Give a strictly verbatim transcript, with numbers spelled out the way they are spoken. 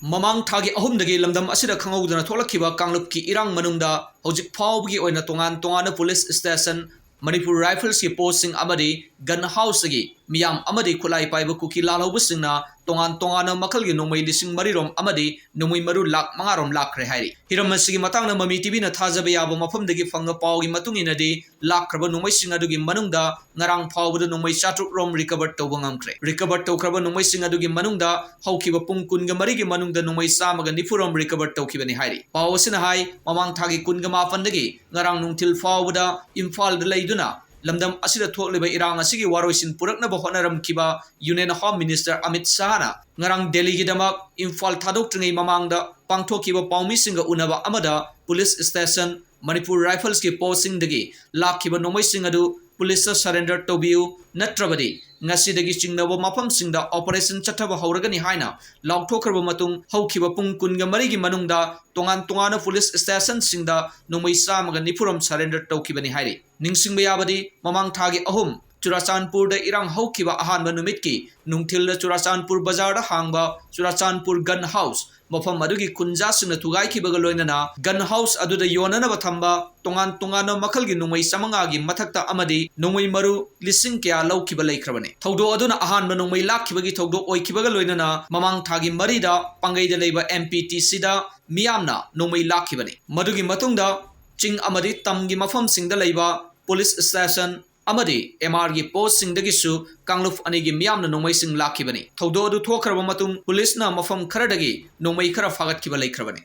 ꯃꯃꯥꯡ ꯊꯥꯒꯤ ꯑꯍꯨꯝꯗꯒꯤ ꯂꯝꯗꯝ ꯑꯁꯤꯗ ꯈꯪꯍꯧꯗꯅ ꯊꯣꯛꯂꯛꯈꯤꯕ ꯀꯥꯡꯂꯨꯞꯀꯤ ꯏꯔꯥꯡ ꯃꯅꯨꯡꯗ ꯍꯧꯖꯤꯛ ꯐꯥꯎꯕꯒꯤ ꯑꯣꯏꯅ ꯇꯣꯉꯥꯟ ꯇꯣꯉꯥꯟꯕ ꯄꯨꯂꯤꯁ ꯁ꯭ꯇꯦꯁꯟ, ꯃꯅꯤꯄꯨꯔ ꯔꯥꯏꯐꯜꯁꯀꯤ ꯄꯣꯁꯁꯤꯡ ꯑꯃꯗꯤ ꯒꯟ ꯍꯥꯎꯁꯇꯒꯤ ꯃꯤꯌꯥꯝ ꯑꯃꯗꯤ ꯈꯨꯠꯂꯥꯏ ꯄꯥꯏꯕ ꯀꯨꯀꯤ ꯂꯥꯜꯍꯧꯕꯁꯤꯡꯅ ꯇꯣꯉꯥꯟ ꯇꯣꯉꯥꯟꯅ ꯃꯈꯜꯒꯤ ꯅꯣꯡꯃꯩ ꯂꯤꯁꯤꯡ ꯃꯔꯤꯔꯣꯝ ꯑꯃꯗꯤ ꯅꯣꯡꯃꯩ ꯃꯔꯨ ꯂꯥꯈ ꯃꯉꯥꯔꯣꯝ ꯂꯥꯛꯈ꯭ꯔꯦ ꯍꯥꯏꯔꯤ꯫ ꯍꯤꯔꯝ ꯑꯁꯤꯒꯤ ꯃꯇꯥꯡꯗ ꯃꯃꯤ ꯇꯤꯚꯤꯅ ꯊꯥꯖꯕ ꯌꯥꯕ ꯃꯐꯝꯗꯒꯤ ꯐꯪꯕ ꯄꯥꯎꯒꯤ ꯃꯇꯨꯡ ꯏꯟꯅꯗꯤ, ꯂꯥꯛꯈ꯭ꯔꯕ ꯅꯣꯡꯃꯩꯁꯤꯡ ꯑꯗꯨꯒꯤ ꯃꯅꯨꯡꯗ ꯉꯔꯥꯡ ꯐꯥꯎꯕꯗ ꯅꯣꯡꯃꯩ ꯆꯥꯇ꯭ꯔꯨꯛ ꯔꯣꯝ ꯔꯤꯀꯚꯔ ꯇꯧꯕ ꯉꯝꯈ꯭ꯔꯦ꯫ ꯔꯤꯀꯚꯔ ꯇꯧꯈ꯭ꯔꯕ ꯅꯣꯡꯃꯩꯁꯤꯡ ꯑꯗꯨꯒꯤ ꯃꯅꯨꯡꯗ ꯍꯧꯈꯤꯕ ꯄꯨꯡ ꯀꯨꯟꯒ ꯃꯔꯤꯒꯤ ꯃꯅꯨꯡꯗ ꯅꯣꯡꯃꯩ ꯆꯥꯝꯃꯒ ꯅꯤꯐꯨ ꯔꯣꯝ ꯔꯤꯀꯚꯔ ꯇꯧꯈꯤꯕꯅꯤ ꯍꯥꯏꯔꯤ꯫ ꯄꯥꯎ ꯑꯁꯤꯅ ꯍꯥꯏ, ꯃꯃꯥꯡ ꯊꯥꯒꯤ ꯀꯨꯟꯒ ꯃꯥꯄꯟꯗꯒꯤ ꯉꯔꯥꯡ ꯅꯨꯡꯊꯤꯜ ꯐꯥꯎꯕꯗ ꯏꯝꯐꯥꯜꯗ ꯂꯩꯗꯨꯅ ꯂꯝꯗꯝ ꯑꯁꯤꯗ ꯊꯣꯛꯂꯤꯕ ꯏꯔꯥꯡ ꯑꯁꯤꯒꯤ ꯋꯥꯔꯣꯏꯁꯤꯟ ꯄꯨꯔꯛꯅꯕ ꯍꯣꯠꯅꯔꯝꯈꯤꯕ ꯌꯨꯅꯤꯌꯟ ꯍꯣꯝ ꯃꯤꯅꯤꯁꯇꯔ ꯑꯃꯤꯠ ꯁꯥꯍꯅ ꯉꯔꯥꯡ ꯗꯦꯜꯂꯤꯒꯤꯗꯃꯛ ꯏꯝꯐꯥꯜ ꯊꯥꯗꯣꯛꯇ꯭ꯔꯤꯉꯩ ꯃꯃꯥꯡꯗ ꯄꯥꯡꯊꯣꯛꯈꯤꯕ ꯄꯥꯎꯃꯤꯁꯤꯡꯒ ꯎꯅꯕ ꯑꯃꯗ ꯄꯨꯂꯤꯁ ꯁ꯭ꯇꯦꯁꯟ, ꯃꯅꯤꯄꯨꯔ ꯔꯥꯏꯐꯜꯁꯀꯤ ꯄꯣꯁꯁꯤꯡꯗꯒꯤ ꯂꯥꯛꯈꯤꯕ ꯅꯣꯡꯃꯩꯁꯤꯡ ꯑꯗꯨ ꯄꯨꯂꯤꯁꯇ ꯁꯔꯦꯟꯗꯔ ꯇꯧꯕꯤꯌꯨ, ꯅꯠꯇ꯭ꯔꯕꯗꯤ ꯉꯁꯤꯗꯒꯤ ꯆꯤꯡꯅꯕ ꯃꯐꯝꯁꯤꯡꯗ ꯑꯣꯄꯔꯦꯁꯟ ꯆꯠꯊꯕ ꯍꯧꯔꯒꯅꯤ ꯍꯥꯏꯅ ꯂꯥꯎꯊꯣꯛꯈ꯭ꯔꯕ ꯃꯇꯨꯡ, ꯍꯧꯈꯤꯕ ꯄꯨꯡ ꯀꯨꯟꯒ ꯃꯔꯤꯒꯤ ꯃꯅꯨꯡꯗ ꯇꯣꯉꯥꯟ ꯇꯣꯉꯥꯟꯕ ꯄꯨꯂꯤꯁ ꯁ꯭ꯇꯦꯁꯟꯁꯤꯡꯗ ꯅꯣꯡꯃꯩ ꯆꯥꯝꯃꯒ ꯅꯤꯐꯨ ꯔꯣꯝ ꯁꯔꯦꯟꯗꯔ ꯇꯧꯈꯤꯕꯅꯤ ꯍꯥꯏꯔꯤ꯫ ꯅꯤꯡꯁꯤꯡꯕ ꯌꯥꯕꯗꯤ, ꯃꯃꯥꯡ ꯊꯥꯒꯤ ꯑꯍꯨꯝ ꯆꯨꯔꯥꯆꯥꯟꯄꯨꯔꯗ ꯏꯔꯥꯡ ꯍꯧꯈꯤꯕ ꯑꯍꯥꯟꯕ ꯅꯨꯃꯤꯠꯀꯤ ꯅꯨꯡꯊꯤꯜꯗ ꯆꯨꯔꯥꯆꯥꯟꯄꯨꯔ ꯕꯖꯥꯔꯗ ꯍꯥꯡꯕ ꯆꯨꯔꯥꯆꯥꯟꯄꯨꯔ ꯒꯟ ꯍꯥꯎꯁ, ꯃꯐꯝ ꯑꯗꯨꯒꯤ ꯈꯨꯟꯖꯥꯁꯤꯡꯅ ꯊꯨꯒꯥꯏꯈꯤꯕꯒ ꯂꯣꯏꯅꯅ ꯒꯟ ꯍꯥꯎꯁ ꯑꯗꯨꯗ ꯌꯣꯟꯅꯅꯕ ꯊꯝꯕ ꯇꯣꯉꯥꯟ ꯇꯣꯉꯥꯟꯕ ꯃꯈꯜꯒꯤ ꯅꯣꯡꯃꯩ ꯆꯥꯃꯉꯥꯒꯤ ꯃꯊꯛꯇ ꯑꯃꯗꯤ ꯅꯣꯡꯃꯩ ꯃꯔꯨ ꯂꯤꯁꯤꯡ ꯀꯌꯥ ꯂꯧꯈꯤꯕ ꯂꯩꯈ꯭ꯔꯕꯅꯤ꯫ ꯊꯧꯗꯣꯛ ꯑꯗꯨꯅ ꯑꯍꯥꯟꯕ ꯅꯣꯡꯃꯩ ꯂꯥꯛꯈꯤꯕꯒꯤ ꯊꯧꯗꯣꯛ ꯑꯣꯏꯈꯤꯕꯒ ꯂꯣꯏꯅꯅ ꯃꯃꯥꯡ ꯊꯥꯒꯤ ꯃꯔꯤꯗ ꯄꯥꯡꯒꯩꯗ ꯂꯩꯕ ꯑꯦꯝ ꯄꯤ ꯇꯤ ꯁꯤꯗ ꯃꯤꯌꯥꯝꯅ ꯅꯣꯡꯃꯩ ꯂꯥꯛꯈꯤꯕꯅꯤ꯫ ꯃꯗꯨꯒꯤ ꯃꯇꯨꯡꯗ ꯆꯤꯡ ꯑꯃꯗꯤ ꯇꯝꯒꯤ ꯃꯐꯝꯁꯤꯡꯗ ꯂꯩꯕ ꯄꯨꯂꯤꯁ ꯁ꯭ꯇꯦꯁꯟ ꯑꯃꯗꯤ ꯑꯦꯝ ꯑꯥꯔꯒꯤ ꯄꯣꯁꯁꯤꯡꯗꯒꯤꯁꯨ ꯀꯥꯡꯂꯨꯞ ꯑꯅꯤꯒꯤ ꯃꯤꯌꯥꯝꯅ ꯅꯣꯡꯃꯩꯁꯤꯡ ꯂꯥꯛꯈꯤꯕꯅꯤ꯫ ꯊꯧꯗꯣꯛ ꯑꯗꯨ ꯊꯣꯛꯈ꯭ꯔꯕ ꯃꯇꯨꯡ ꯄꯨꯂꯤꯁꯅ ꯃꯐꯝ ꯈꯔꯗꯒꯤ ꯅꯣꯡꯃꯩ ꯈꯔ ꯐꯥꯒꯠꯈꯤꯕ ꯂꯩꯈ꯭ꯔꯕꯅꯤ꯫